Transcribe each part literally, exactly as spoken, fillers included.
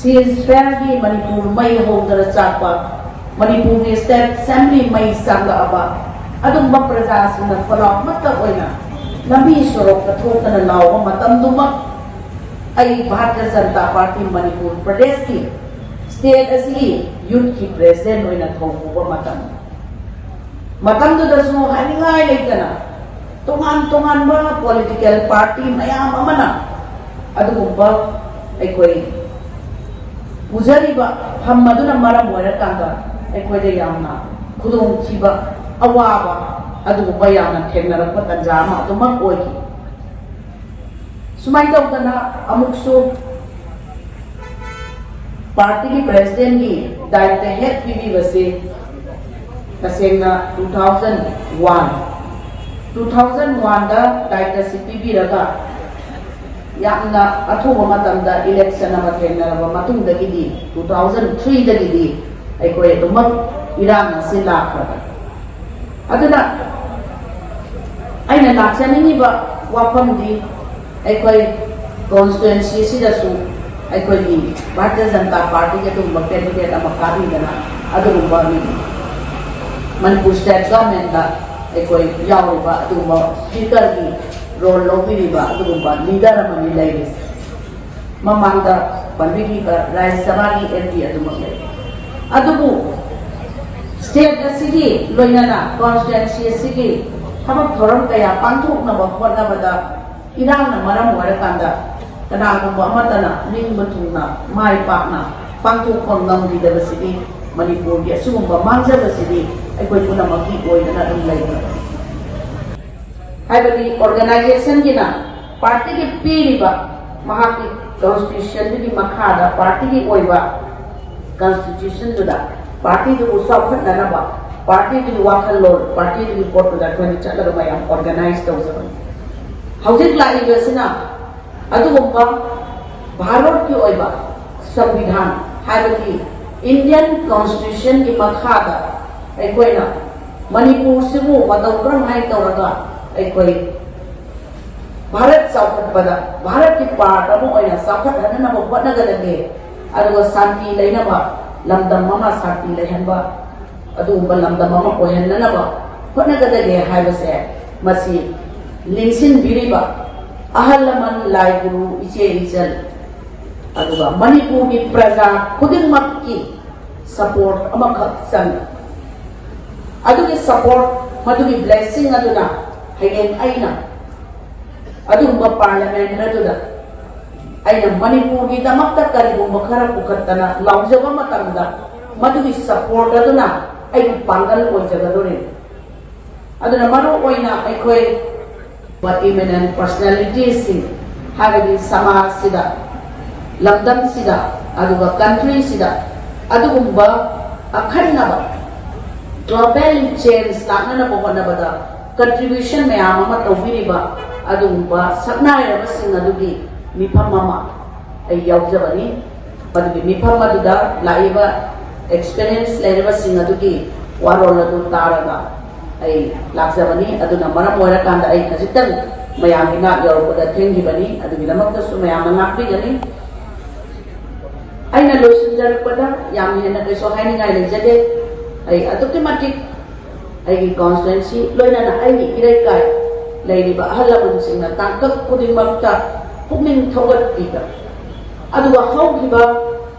ꯁꯤꯖꯐꯦꯌꯔꯒꯤ ꯃꯅꯤꯄꯨꯔ ꯃꯩ ꯍꯧꯗꯅ ꯆꯥꯛꯄ, ꯃꯅꯤꯄꯨꯔꯒꯤ ꯁ꯭ꯇꯦꯠ ꯑꯦꯁꯦꯝꯕ꯭ꯂꯤ ꯃꯩ ꯆꯥꯛꯂꯛꯑꯕ, ꯑꯗꯨꯒꯨꯝꯕ ꯄ꯭ꯔꯖꯥꯁꯤꯡꯅ ꯈꯣꯜꯂꯥꯎ ꯑꯃꯠꯇ ꯑꯣꯏꯅ ꯂꯝꯕꯤ ꯁꯣꯔꯣꯛꯇ ꯊꯣꯛꯇꯅ ꯂꯥꯎꯕ ꯃꯇꯝꯗꯨꯃꯛ ꯑꯩ ꯚꯥꯔꯇꯤꯌ ꯖꯅꯇꯥ ꯄꯥꯔꯇꯤ ꯃꯅꯤꯄꯨꯔ ꯄ꯭ꯔꯗꯦꯁꯀꯤ ꯁ꯭ꯇꯦꯠ ꯑꯁꯤꯒꯤ ꯌꯨꯠꯀꯤ ꯄ꯭ꯔꯦꯁꯤꯗꯦꯟꯠ ꯑꯣꯏꯅ ꯊꯧ ꯄꯨꯕ ꯃꯇꯝ, ꯃꯇꯝꯗꯨꯗꯁꯨ ꯍꯥꯏꯅꯤꯡꯉꯥꯏ ꯂꯩꯇꯅ ꯇꯣꯉꯥꯟ ꯇꯣꯉꯥꯟꯕ ꯄꯣꯂꯤꯇꯤꯀꯦꯜ ꯄꯥꯔꯇꯤ ꯃꯌꯥꯝ ꯑꯃꯅ ꯑꯗꯨꯒꯨꯝꯕ ꯑꯩꯈꯣꯏ ꯄꯨꯖꯔꯤꯕ ꯐꯝ ꯑꯗꯨꯅ ꯃꯔꯝ ꯑꯣꯏꯔꯀꯥꯟꯗ ꯑꯩꯈꯣꯏꯗ ꯌꯥꯝꯅ ꯈꯨꯗꯣꯡꯊꯤꯕ, ꯑꯋꯥꯕ ꯑꯗꯨꯒꯨꯝꯕ ꯌꯥꯝꯅ ꯊꯦꯡꯅꯔꯛꯄ ꯇꯥꯟꯖꯥ ꯑꯃ ꯑꯗꯨꯃꯛ ꯑꯣꯏꯈꯤ꯫ ꯁꯨꯃꯥꯏꯅ ꯇꯧꯗꯅ ꯑꯃꯨꯛꯁꯨ ꯄꯥꯔꯇꯤꯒꯤ ꯄ꯭ꯔꯦꯁꯤꯗꯦꯟꯠꯀꯤ ꯗꯥꯏꯇ ꯍꯦꯛ ꯄꯤꯕꯤꯕꯁꯤ ꯇꯁꯦꯡꯅ two thousand one, two thousand one ꯗ ꯗꯥꯏꯇ ꯑꯁꯤ ꯄꯤꯕꯤꯔꯒ ꯌꯥꯝꯅ ꯑꯊꯨꯕ ꯃꯇꯝꯗ ꯏꯂꯦꯛꯁꯟ ꯑꯃ ꯊꯦꯡꯅꯔꯕ ꯃꯇꯨꯡꯗꯒꯤꯗꯤ, two thousand three ꯗꯒꯤꯗꯤ ꯑꯩꯈꯣꯏ ꯑꯗꯨꯃꯛ ꯏꯔꯥꯡ ꯑꯁꯤ ꯂꯥꯛꯈ꯭ꯔꯕꯅꯤ꯫ ꯑꯗꯨꯅ ꯑꯩꯅ ꯂꯥꯛꯆꯅꯤꯡꯉꯤꯕ ꯋꯥꯐꯝꯗꯤ, ꯑꯩꯈꯣꯏ ꯀꯣꯟꯁꯇꯤꯇ꯭ꯋꯦꯟꯁꯤ ꯑꯁꯤꯗꯁꯨ ꯑꯩꯈꯣꯏꯒꯤ ꯚꯥꯔꯇꯤꯌ ꯖꯅꯇꯥ ꯄꯥꯔꯇꯤꯒꯤ ꯑꯗꯨꯒꯨꯝꯕ ꯀꯦꯟꯗꯤꯗꯦꯠ ꯑꯃ ꯀꯥꯕꯤꯗꯅ ꯑꯗꯨꯒꯨꯝꯕ ꯃꯅꯤꯄꯨꯔ ꯁ꯭ꯇꯦꯠ ꯒꯚꯔꯟꯃꯦꯟꯠꯇ ꯑꯩꯈꯣꯏ ꯌꯥꯎꯔꯤꯕ ꯑꯗꯨꯒꯨꯝꯕ ꯁ꯭ꯄꯤꯀꯔꯒꯤ ꯔꯣꯜ ꯂꯧꯕꯤꯔꯤꯕ ꯑꯗꯨꯒꯨꯝꯕ ꯂꯤꯗꯔ ꯑꯃꯅꯤ ꯂꯩꯔꯤꯁꯦ꯫ ꯃꯃꯥꯡꯗ ꯄꯟꯕꯤꯈꯤꯕ ꯔꯥꯖ꯭ꯌ ꯁꯚꯥꯒꯤ ꯑꯦꯝ ꯄꯤ ꯑꯗꯨꯃꯛ ꯂꯩ꯫ ꯑꯗꯨꯕꯨ ꯁ꯭ꯇꯦꯠ ꯑꯁꯤꯒꯤ ꯂꯣꯏꯅꯅ ꯀꯣꯟꯁꯇꯤꯇ꯭ꯋꯦꯟꯁꯤ ꯑꯁꯤꯒꯤ ꯊꯕꯛ ꯊꯧꯔꯝ ꯀꯌꯥ ꯄꯥꯡꯊꯣꯛꯅꯕ ꯍꯣꯠꯅꯕꯗ ꯏꯔꯥꯡꯅ ꯃꯔꯝ ꯑꯣꯏꯔꯀꯥꯟꯗ ꯀꯅꯥꯒꯨꯝꯕ ꯑꯃꯠꯇꯅ ꯅꯤꯡꯕ ꯊꯨꯡꯅ ꯃꯥꯏ ꯄꯥꯛꯅ ꯄꯥꯡꯊꯣꯛꯄ ꯉꯝꯈꯤꯗꯕꯁꯤꯗꯤ, ꯃꯅꯤꯄꯨꯔꯒꯤ ꯑꯁꯤꯒꯨꯝꯕ ꯃꯥꯡꯖꯕꯁꯤꯗꯤ ꯑꯩꯈꯣꯏ ꯄꯨꯝꯅꯃꯛꯀꯤ ꯑꯣꯏꯗꯅ ꯑꯗꯨꯝ ꯂꯩꯈ꯭ꯔꯕꯅꯤ꯫ ꯍꯥꯏꯕꯗꯤ ꯑꯣꯔꯒꯅꯥꯏꯖꯦꯁꯟꯒꯤꯅ ꯄꯥꯔꯇꯤꯒꯤ ꯄꯤꯔꯤꯕ ꯃꯍꯥꯛꯀꯤ ꯀꯣꯟꯁꯇꯤꯇ꯭ꯌꯨꯁꯟꯗꯨꯒꯤ ꯃꯈꯥꯗ ꯄꯥꯔꯇꯤꯒꯤ ꯑꯣꯏꯕ ꯀꯣꯟꯁꯇꯤꯇ꯭ꯌꯨꯁꯟꯗꯨꯗ ꯄꯥꯔꯇꯤꯗꯨꯕꯨ ꯆꯥꯎꯈꯠꯅꯅꯕ, ꯄꯥꯔꯇꯤꯗꯨꯒꯤ ꯋꯥꯈꯜꯂꯣꯟ, ꯄꯥꯔꯇꯤꯗꯨꯒꯤ ꯄꯣꯠꯇꯨꯗ ꯑꯩꯈꯣꯏꯅ ꯆꯠꯂꯒ ꯃꯌꯥꯝ ꯑꯣꯔꯒꯅꯥꯏꯖ ꯇꯧꯖꯕꯅꯤ꯫ ꯍꯧꯖꯤꯛ ꯂꯥꯛꯂꯤꯕꯁꯤꯅ ꯑꯗꯨꯒꯨꯝꯕ ꯚꯥꯔꯠꯀꯤ ꯑꯣꯏꯕ ꯁꯪꯕꯤꯙꯥꯟ, ꯍꯥꯏꯕꯗꯤ ꯏꯟꯗꯤꯌꯟ ꯀꯣꯟꯁꯇꯤꯇ꯭ꯌꯨꯁꯟꯒꯤ ꯃꯈꯥꯗ ꯑꯩꯈꯣꯏꯅ ꯃꯅꯤꯄꯨꯔꯁꯤꯕꯨ ꯃꯇꯧ ꯀꯔꯝꯍꯥꯏꯅ ꯇꯧꯔꯒ ꯑꯩꯈꯣꯏ ꯚꯥꯔꯠ ꯆꯥꯎꯈꯠꯄꯗ ꯚꯥꯔꯠꯀꯤ ꯄꯥꯔꯠ ꯑꯃ ꯑꯣꯏꯅ ꯆꯥꯎꯈꯠꯍꯟꯅꯅꯕ ꯍꯣꯠꯅꯒꯗꯒꯦ? ꯑꯗꯨꯒ ꯁꯥꯟꯇꯤ ꯂꯩꯅꯕ ꯂꯝꯗꯝ ꯑꯃ ꯁꯥꯟꯇꯤ ꯂꯩꯍꯟꯕ, ꯑꯗꯨꯒꯨꯝꯕ ꯂꯝꯗꯝ ꯑꯃ ꯑꯣꯏꯍꯟꯅꯅꯕ ꯍꯣꯠꯅꯒꯗꯒꯦ ꯍꯥꯏꯕꯁꯦ, ꯃꯁꯤ ꯅꯤꯡꯁꯤꯡꯕꯤꯔꯤꯕ ꯑꯍꯜ ꯂꯃꯟ, ꯂꯥꯏ ꯒꯨꯔꯨ, ꯏꯆꯦ ꯏꯆꯜ, ꯑꯗꯨꯒ ꯃꯅꯤꯄꯨꯔꯒꯤ ꯄ꯭ꯔꯖꯥ ꯈꯨꯗꯤꯡꯃꯛꯀꯤ ꯁꯄꯣꯔꯠ ꯑꯃꯈꯛ ꯆꯪꯏ꯫ ꯑꯗꯨꯒꯤ ꯁꯄꯣꯔꯠ, ꯃꯗꯨꯒꯤ ꯕ꯭ꯂꯦꯁꯤꯡ ꯑꯗꯨꯅ ꯍꯌꯦꯡ ꯑꯩꯅ ꯑꯗꯨꯒꯨꯝꯕ ꯄꯥꯔꯂꯤꯌꯥꯃꯦꯟ ꯑꯗꯨꯗ ꯑꯩꯅ ꯃꯅꯤꯄꯨꯔꯒꯤꯗꯃꯛꯇ ꯀꯔꯤꯒꯨꯝꯕ ꯈꯔ ꯄꯨꯈꯠꯇꯅ ꯂꯥꯎꯖꯕ ꯃꯇꯝꯗ, ꯃꯗꯨꯒꯤ ꯁꯄꯣꯔꯠ ꯑꯗꯨꯅ ꯑꯩꯒꯤ ꯄꯥꯡꯒꯜ ꯑꯣꯏꯖꯒꯗꯣꯔꯤꯕꯅꯤ꯫ ꯑꯗꯨꯅ ꯃꯔꯨ ꯑꯣꯏꯅ ꯑꯩꯈꯣꯏ ꯏꯃꯤꯅꯦꯟ ꯄꯔꯁꯅꯦꯂꯤꯇꯤꯁꯤꯡ, ꯍꯥꯏꯕꯗꯤ ꯁꯃꯥꯖꯁꯤꯗ, ꯂꯝꯗꯝꯁꯤꯗ, ꯑꯗꯨꯒ ꯀꯟꯇ꯭ꯔꯤꯁꯤꯗ ꯑꯗꯨꯒꯨꯝꯕ ꯑꯈꯟꯅꯕ ꯒ꯭ꯂꯣꯕꯦꯜ ꯆꯦꯟꯖ ꯂꯥꯛꯅꯅꯕ ꯍꯣꯠꯅꯕꯗ ꯀꯟꯇ꯭ꯔꯤꯕ꯭ꯌꯨꯁꯟ ꯃꯌꯥꯝ ꯑꯃ ꯇꯧꯕꯤꯔꯤꯕ ꯑꯗꯨꯒꯨꯝꯕ ꯁꯛꯅꯥꯏꯔꯕꯁꯤꯡ ꯑꯗꯨꯒꯤ ꯃꯤꯐꯝ ꯑꯃ ꯑꯩ ꯌꯥꯎꯖꯕꯅꯤ꯫ ꯃꯗꯨꯒꯤ ꯃꯤꯐꯝ ꯑꯗꯨꯗ ꯂꯥꯛꯏꯕ ꯑꯦꯛꯁꯄꯤꯔꯤꯌꯦꯟꯁ ꯂꯩꯔꯕꯁꯤꯡ ꯑꯗꯨꯒꯤ ꯋꯥꯔꯣꯜ ꯑꯗꯨ ꯇꯥꯔꯒ ꯑꯩ ꯂꯥꯛꯆꯕꯅꯤ꯫ ꯑꯗꯨꯅ ꯃꯔꯝ ꯑꯣꯏꯔꯀꯥꯟꯗ ꯑꯩ ꯈꯖꯤꯛꯇꯪ ꯃꯌꯥꯝꯒꯤ ꯅꯥꯛ ꯌꯧꯔꯛꯄꯗ ꯊꯦꯡꯈꯤꯕꯅꯤ, ꯑꯗꯨꯒꯤꯗꯃꯛꯇꯁꯨ ꯃꯌꯥꯝꯅ ꯉꯥꯛꯄꯤꯒꯅꯤ꯫ ꯑꯩꯅ ꯂꯣꯏꯁꯤꯟꯖꯔꯛꯄꯗ ꯌꯥꯝ ꯍꯦꯟꯅ ꯀꯩꯁꯨ ꯍꯥꯏꯅꯤꯡꯉꯥꯏ ꯂꯩꯖꯗꯦ꯫ ꯑꯩ ꯑꯗꯨꯛꯀꯤ ꯃꯇꯤꯛ ꯑꯩꯒꯤ ꯀꯣꯟꯁꯇꯤꯇ꯭ꯋꯦꯟꯁꯤ, ꯂꯣꯏꯅꯅ ꯑꯩꯒꯤ ꯏꯔꯩꯀꯥꯏ ꯂꯩꯔꯤꯕ ꯑꯍꯜ ꯂꯃꯟꯁꯤꯡꯅ ꯇꯥꯡꯀꯛ ꯈꯨꯗꯤꯡꯃꯛꯇ ꯄꯨꯛꯅꯤꯡ ꯊꯧꯒꯠꯄꯤꯕ, ꯑꯗꯨꯒ ꯍꯧꯈꯤꯕ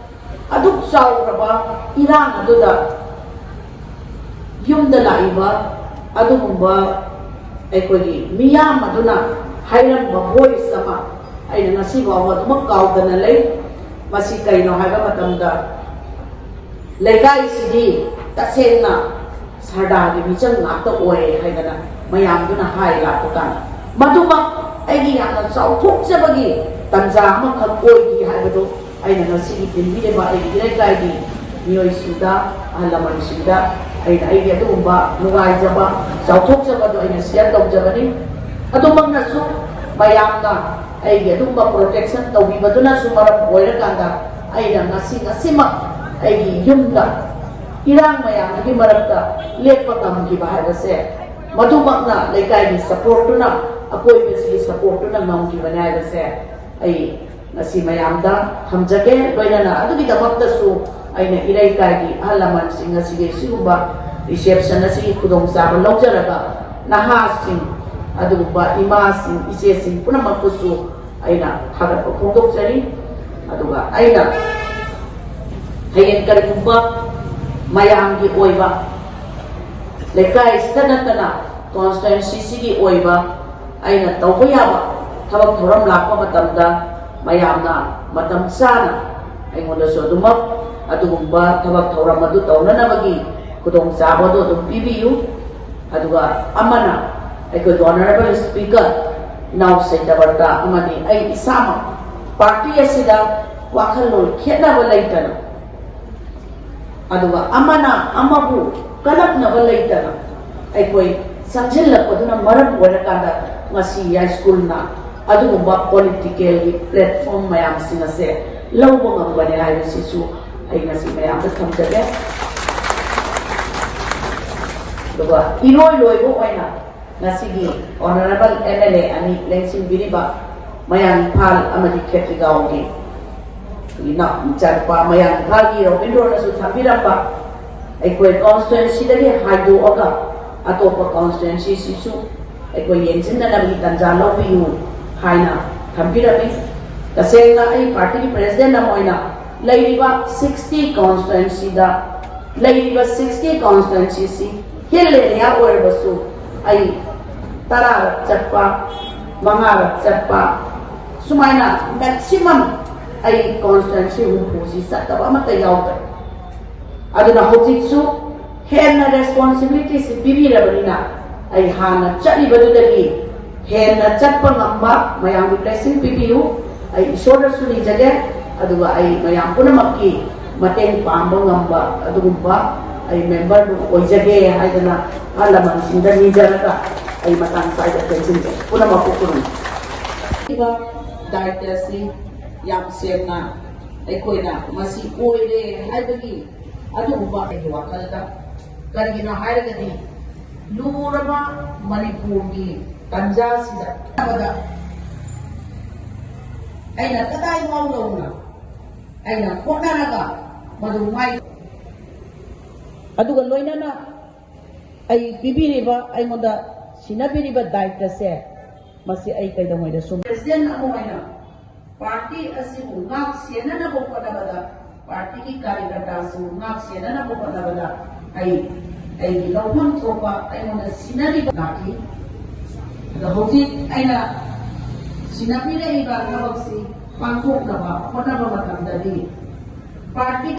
ꯑꯗꯨꯛ ꯆꯥꯎꯈ꯭ꯔꯕ ꯏꯔꯥꯡ ꯑꯗꯨꯗ ꯌꯨꯝꯗ ꯂꯥꯛꯏꯕ ꯑꯗꯨꯒꯨꯝꯕ ꯑꯩꯈꯣꯏꯒꯤ ꯃꯤꯌꯥꯝ ꯑꯗꯨꯅ ꯍꯥꯏꯔꯝꯕ ꯚꯣꯏꯁ ꯑꯃ ꯑꯩꯅ ꯉꯁꯤ ꯐꯥꯎꯕ ꯑꯗꯨꯃꯛ ꯀꯥꯎꯗꯅ ꯂꯩ꯫ ꯃꯁꯤ ꯀꯩꯅꯣ ꯍꯥꯏꯕ ꯃꯇꯝꯗ, ꯂꯩꯀꯥꯏꯁꯤꯗꯤ ꯇꯁꯦꯡꯅ ꯁꯔꯗꯥꯔꯒꯤ ꯃꯤꯆꯪ ꯉꯥꯛꯇ ꯑꯣꯏ ꯍꯥꯏꯗꯅ ꯃꯌꯥꯝꯗꯨꯅ ꯍꯥꯏ ꯂꯥꯛꯄ ꯀꯥꯟꯗ, ꯃꯗꯨꯃꯛ ꯑꯩꯒꯤ ꯌꯥꯝꯅ ꯆꯥꯎꯊꯣꯛꯆꯕꯒꯤ ꯇꯥꯟꯖꯥ ꯑꯃꯈꯛ ꯑꯣꯏꯈꯤ ꯍꯥꯏꯕꯗꯨ ꯑꯩꯅ ꯉꯁꯤꯒꯤ ꯇꯤꯟꯕꯤꯔꯤꯕ ꯑꯩꯒꯤ ꯏꯔꯩꯀꯥꯏꯒꯤ ꯃꯤꯑꯣꯏꯁꯤꯡꯗ, ꯑꯍꯜ ꯂꯃꯟꯁꯤꯡꯗ ꯑꯩꯅ ꯑꯩꯒꯤ ꯑꯗꯨꯒꯨꯝꯕ ꯅꯨꯡꯉꯥꯏꯖꯕ, ꯆꯥꯎꯊꯣꯛꯆꯕꯗꯨ ꯑꯩꯅ ꯁꯤꯌꯔ ꯇꯧꯖꯕꯅꯤ꯫ ꯑꯗꯨꯃꯛꯅꯁꯨ ꯃꯌꯥꯝꯅ ꯑꯩꯒꯤ ꯑꯗꯨꯒꯨꯝꯕ ꯄ꯭ꯔꯣꯇꯦꯛꯁꯟ ꯇꯧꯕꯤꯕꯗꯨꯅꯁꯨ ꯃꯔꯝ ꯑꯣꯏꯔꯀꯥꯟꯗ ꯑꯩꯅ ꯉꯁꯤ, ꯉꯁꯤꯃꯛ ꯑꯩꯒꯤ ꯌꯨꯝꯗ ꯏꯔꯥꯡ ꯃꯌꯥꯝꯗꯨꯒꯤ ꯃꯔꯛꯇ ꯂꯦꯞꯄ ꯉꯝꯈꯤꯕ ꯍꯥꯏꯕꯁꯦ, ꯃꯗꯨꯃꯛꯅ ꯂꯩꯀꯥꯏꯒꯤ ꯁꯄꯣꯔꯠꯇꯨꯅ, ꯑꯀꯣꯏꯕꯁꯤꯒꯤ ꯁꯄꯣꯔꯠꯇꯨꯅ ꯉꯝꯈꯤꯕꯅꯤ ꯍꯥꯏꯕꯁꯦ ꯑꯩ ꯉꯁꯤ ꯃꯌꯥꯝꯗ ꯊꯝꯖꯒꯦ꯫ ꯂꯣꯏꯅꯅ ꯑꯗꯨꯒꯤꯗꯃꯛꯇꯁꯨ ꯑꯩꯅ ꯏꯔꯩꯀꯥꯏꯒꯤ ꯑꯍꯜ ꯂꯃꯟꯁꯤꯡ ꯑꯁꯤꯒꯤ ꯁꯤꯒꯨꯝꯕ reception ꯑꯁꯤꯒꯤ ꯈꯨꯗꯣꯡꯆꯥꯕ ꯂꯧꯖꯔꯒ ꯅꯍꯥꯁꯤꯡ, ꯑꯗꯨꯒꯨꯝꯕ ꯏꯃꯥꯁꯤꯡ, ꯏꯆꯦꯁꯤꯡ ꯄꯨꯝꯅꯃꯛꯄꯨꯁꯨ ꯑꯩꯅ ꯊꯥꯒꯠꯄ ꯐꯣꯡꯗꯣꯛꯆꯔꯤ꯫ ꯑꯗꯨꯒ ꯑꯩꯅ ꯍꯌꯦꯡ ꯀꯔꯤꯒꯨꯝꯕ ꯃꯌꯥꯝꯒꯤ ꯑꯣꯏꯕ, ꯂꯩꯀꯥꯏꯁꯤꯗ ꯅꯠꯇꯅ constituency ꯁꯤꯒꯤ ꯑꯣꯏꯕ ꯑꯩꯅ ꯇꯧꯕ ꯌꯥꯕ ꯊꯕꯛ ꯊꯧꯔꯝ ꯂꯥꯛꯄ ꯃꯇꯝꯗ ꯃꯌꯥꯝꯅ ꯃꯇꯝ ꯆꯥꯅ ꯑꯩꯉꯣꯟꯗꯁꯨ ꯑꯗꯨꯃꯛ ꯑꯗꯨꯒꯨꯝꯕ ꯊꯕꯛ ꯊꯧꯔꯝ ꯑꯗꯨ ꯇꯧꯅꯅꯕꯒꯤ ꯈꯨꯗꯣꯡꯆꯥꯕ ꯑꯗꯨ ꯑꯗꯨꯝ ꯄꯤꯕꯤꯌꯨ꯫ ꯑꯗꯨꯒ ꯑꯃꯅ ꯑꯩꯈꯣꯏꯒꯤ honourable speaker ꯏꯅꯥꯎ ꯁꯩꯇꯕꯔꯇ ꯑꯃꯗꯤ ꯑꯩ ꯏꯁꯥꯃꯛ party ꯑꯁꯤꯗ ꯋꯥꯈꯜꯂꯣꯟ ꯈꯦꯠꯅꯕ ꯂꯩꯇꯅ, ꯑꯗꯨꯒ ꯑꯃꯅ ꯑꯃꯕꯨ ꯀꯂꯛꯅꯕ ꯂꯩꯇꯅ ꯑꯩꯈꯣꯏ ꯆꯪꯁꯤꯜꯂꯛꯄꯗꯨꯅ ꯃꯔꯝ ꯑꯣꯏꯔꯀꯥꯟꯗ ꯉꯁꯤ ꯌꯥꯏꯁ꯭ꯀꯨꯜꯅ ꯑꯗꯨꯒꯨꯝꯕ political ꯒꯤ platform ꯃꯌꯥꯝꯁꯤꯡ ꯑꯁꯦ ꯂꯧꯕ ꯉꯝꯕꯅꯦ ꯍꯥꯏꯕꯁꯤꯁꯨ ꯑꯩ ꯉꯁꯤ ꯃꯌꯥꯝꯗ ꯊꯝꯖꯒꯦ꯫ ꯑꯗꯨꯒ ꯏꯔꯣꯏ ꯂꯣꯏꯕ ꯑꯣꯏꯅ ꯉꯁꯤꯒꯤ honourable M L A ꯑꯅꯤ ꯂꯦꯡꯁꯤꯟꯕꯤꯔꯤꯕ ꯃꯌꯥꯡ ꯏꯝꯐꯥꯜ ꯑꯃꯗꯤ ꯈꯦꯇ꯭ꯔꯤꯒꯥꯎꯒꯤ ꯏꯅꯥꯎ ꯏꯆꯥꯅꯨꯄꯥ ꯃꯌꯥꯡ ꯏꯝꯐꯥꯜꯒꯤ ꯔꯣꯕꯤꯟꯗ꯭ꯔꯣꯅꯁꯨ ꯊꯝꯕꯤꯔꯝꯕ ꯑꯩꯈꯣꯏ constituency ꯗꯒꯤ ꯍꯥꯏꯗꯣꯛꯑꯒ ꯑꯇꯣꯞꯄ constituency ꯁꯤꯁꯨ ꯑꯩꯈꯣꯏ ꯌꯦꯡꯁꯤꯟꯅꯅꯕꯒꯤ ꯇꯥꯟꯖꯥ ꯂꯧꯕꯤꯌꯨ ꯍꯥꯏꯅ ꯊꯝꯕꯤꯔꯝꯃꯤ꯫ ꯇꯁꯦꯡꯅ ꯑꯩ party ꯒꯤ president ꯑꯃ ꯑꯣꯏꯅ ꯂꯩꯔꯤꯕ sixty constituency ꯗ, ꯂꯩꯔꯤꯕ sixty constituency ꯁꯤ hill area ꯑꯣꯏꯔꯕꯁꯨ ꯑꯩ ꯇꯔꯥꯔꯛ ꯆꯠꯄ, ꯃꯉꯥꯔꯛ ꯆꯠꯄ, ꯁꯨꯃꯥꯏꯅ maximum ꯑꯩ constituency ꯍꯨꯝꯐꯨꯁꯤ ꯆꯠꯇꯕ ꯑꯃꯠꯇ ꯌꯥꯎꯗ꯭ꯔꯦ꯫ ꯑꯗꯨꯅ ꯍꯧꯖꯤꯛꯁꯨ ꯍꯦꯟꯅ responsibility ꯁꯤ ꯄꯤꯕꯤꯔꯕꯅꯤꯅ ꯑꯩ ꯍꯥꯟꯅ ꯆꯠꯂꯤꯕꯗꯨꯗꯒꯤ ꯍꯦꯟꯅ ꯆꯠꯄ ꯉꯝꯕ ꯃꯌꯥꯝꯒꯤ blessing ꯄꯤꯕꯤꯌꯨ꯫ ꯑꯩ ꯏꯁꯣꯔꯗꯁꯨ ꯅꯤꯖꯒꯦ, ꯑꯗꯨꯒ ꯑꯩ ꯃꯌꯥꯝ ꯄꯨꯝꯅꯃꯛꯀꯤ ꯃꯇꯦꯡ ꯄꯥꯡꯕ ꯉꯝꯕ ꯑꯗꯨꯒꯨꯝꯕ ꯑꯩ member ꯗꯨ ꯑꯣꯏꯖꯒꯦ ꯍꯥꯏꯗꯅ ꯑꯍꯜ ꯂꯃꯟꯁꯤꯡꯗ ꯅꯤꯖꯔꯒ ꯑꯩ ꯃꯇꯥꯡ ꯁ꯭ꯋꯥꯏꯗ ꯇꯦꯟꯁꯤꯟꯖꯒꯦ꯫ ꯄꯨꯝꯅꯃꯛꯄꯨ ꯈꯨꯔꯨꯝꯖꯔꯤ꯫ ꯗꯥꯏꯇ꯭ꯌ ꯑꯁꯤ ꯌꯥꯝ ꯁꯦꯡꯅ ꯑꯩꯈꯣꯏꯅ ꯃꯁꯤ ꯑꯣꯏꯔꯦ ꯍꯥꯏꯕꯒꯤ ꯑꯗꯨꯒꯨꯝꯕ ꯑꯩꯒꯤ ꯋꯥꯈꯜꯗ, ꯀꯔꯤꯒꯤꯅꯣ ꯍꯥꯏꯔꯒꯗꯤ ꯂꯨꯔꯕ ꯃꯅꯤꯄꯨꯔꯒꯤ ꯇꯟꯖꯥꯁꯤꯗ ꯑꯃꯗ ꯑꯩꯅ ꯀꯗꯥꯏ ꯐꯥꯎ ꯌꯧꯅ ꯑꯩꯅ ꯍꯣꯠꯅꯔꯒ ꯃꯗꯨ ꯃꯥꯏ ꯑꯗꯨꯒ ꯂꯣꯏꯅꯅ ꯑꯩ ꯄꯤꯕꯤꯔꯤꯕ ꯑꯩꯉꯣꯟꯗ ꯁꯤꯟꯅꯕꯤꯔꯤꯕ ꯗꯥꯏꯇꯁꯦ ꯃꯁꯤ ꯑꯩ ꯀꯩꯗꯧꯉꯩꯗꯁꯨ ꯄ꯭ꯔꯦꯁꯤꯗꯦꯟ ꯑꯃ ꯑꯣꯏꯅ ꯄꯥꯔꯇꯤ ꯑꯁꯤꯕꯨ ꯉꯥꯛ ꯁꯦꯟꯅꯅꯕ ꯍꯣꯠꯅꯕꯗ ꯄꯥꯔꯇꯤꯒꯤ ꯀꯥꯔꯤꯀꯔꯇꯥꯁꯤꯡꯕꯨ ꯉꯥꯛ ꯁꯦꯟꯅꯅꯕ ꯍꯣꯠꯅꯕꯗ ꯑꯩ ꯑꯩꯒꯤ ꯂꯧꯐꯝ ꯊꯣꯛꯄ ꯑꯩꯉꯣꯟꯗ ꯁꯤꯟꯅꯔꯤꯕ ꯂꯥꯛꯈꯤ꯫ ꯑꯗꯣ ꯍꯧꯖꯤꯛ ꯑꯩꯅ ꯁꯤꯟꯅꯕꯤꯔꯛꯏꯕ ꯊꯕꯛꯁꯤ ꯄꯥꯡꯊꯣꯛꯅꯕ ꯍꯣꯠꯅꯕ ꯃꯇꯝꯗꯗꯤ ꯄꯥꯔꯇꯤ